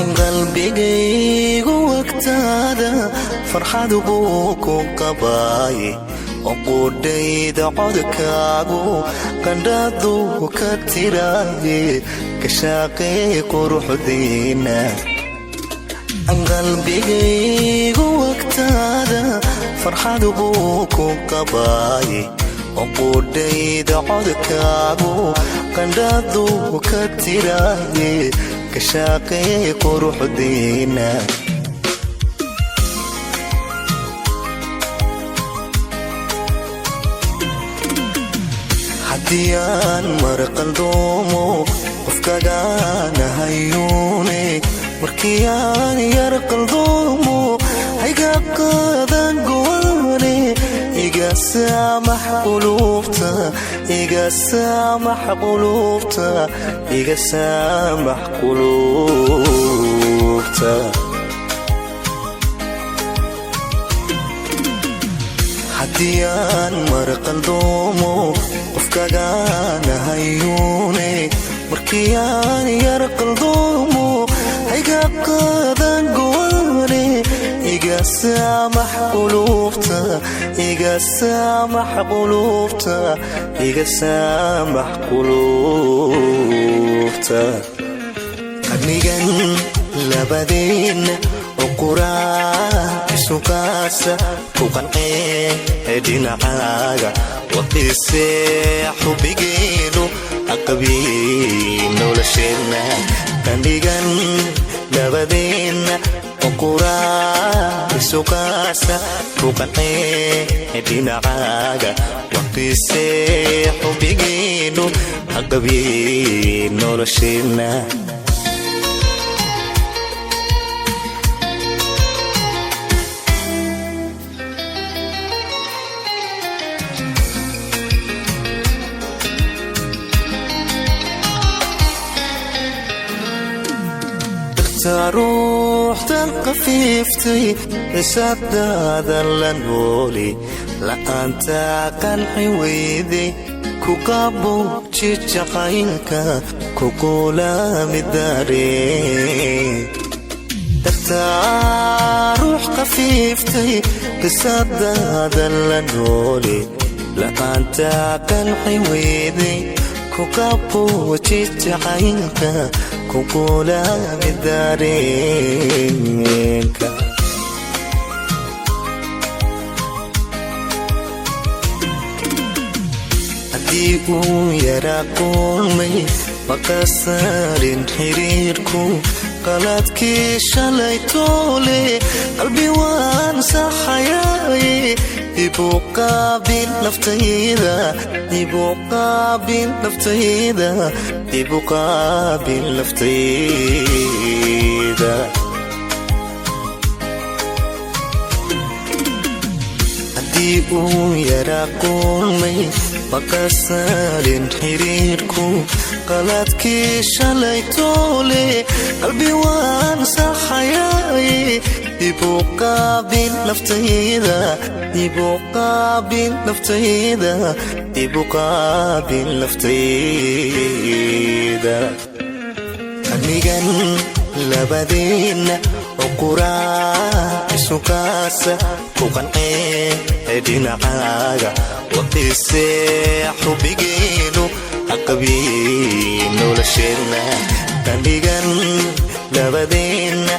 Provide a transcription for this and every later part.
Qalbigaygu wagtaada farxad buu ku qabaaye, oqudhayda codkaagu qandhaduu ka tiraaye, kashaaqee quruxdiina. Qalbigaygu wagtaada farxad buu ku qabaaye, oqudhayda codkaagu qandhaduu ka tiraaye, kashaaqee quruxdiina. Haddii aan marqaldoomo qofkagaana hayuune, markii aan yar qaldoomo hayga qaadan go'aane. Iga saamax quluubta, iga saamax quluubta, iga saamax quluubta. Haddii aan marqaldoomo qofkagaana hayuune, markii aan yar qaldoomo hayga qaadan go'aane. Iga saamax quluubta, iga saamax quluubta, iga saamax quluubta. Qarnigan labadeenna oo quraa isu qaasa, ku qancee dhinacaaga, waqisee xubbigeenu aqabiy nolosheenna. Qandhigan labadeenna oo quraa isu qaasa, ku qancee dhinacaaga, waqisee xubbigeenu aqabiy nolosheenna. Ruuxtan khafiiftay cisadaada la nooli, la'aanta qanci weyday, ku qabooji jacaylka, ku qulaami dareen. Dartaa ruux khafiiftay qisadaada la nooli, la'aanta qanci weyday, ku qabooji jacaylka, ku qulaami dareenka. Haddii uu yaraa qulmay maqasaarin xiriirku, qaladkii shalay toole qalbi waan saxayaaye. Ibu qaabil naftayda, ibu qaabil naftayda, ibu qaabil naftayda. Haddii uu yaraa qulmay maqasaarin xiriirku, qaladkii shalay toole qalbi waan saxayaaye. Ibu qaabil naftayda, ibu qaabil naftayda, ibu qaabil naftayda. Qarnigan labadeenna oo quraa isu qaasa, ku qancee dhinacaaga, waqisee xubbigeenu aqabiy nolosheenna. Qandhigan labadeenna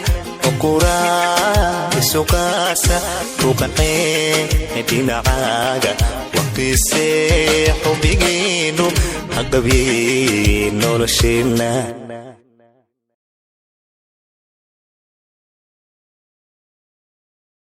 oo quraa isu qaasa, ku qancee dhinacaaga, waqisee xubbigeenu aqabiy nolosheenna.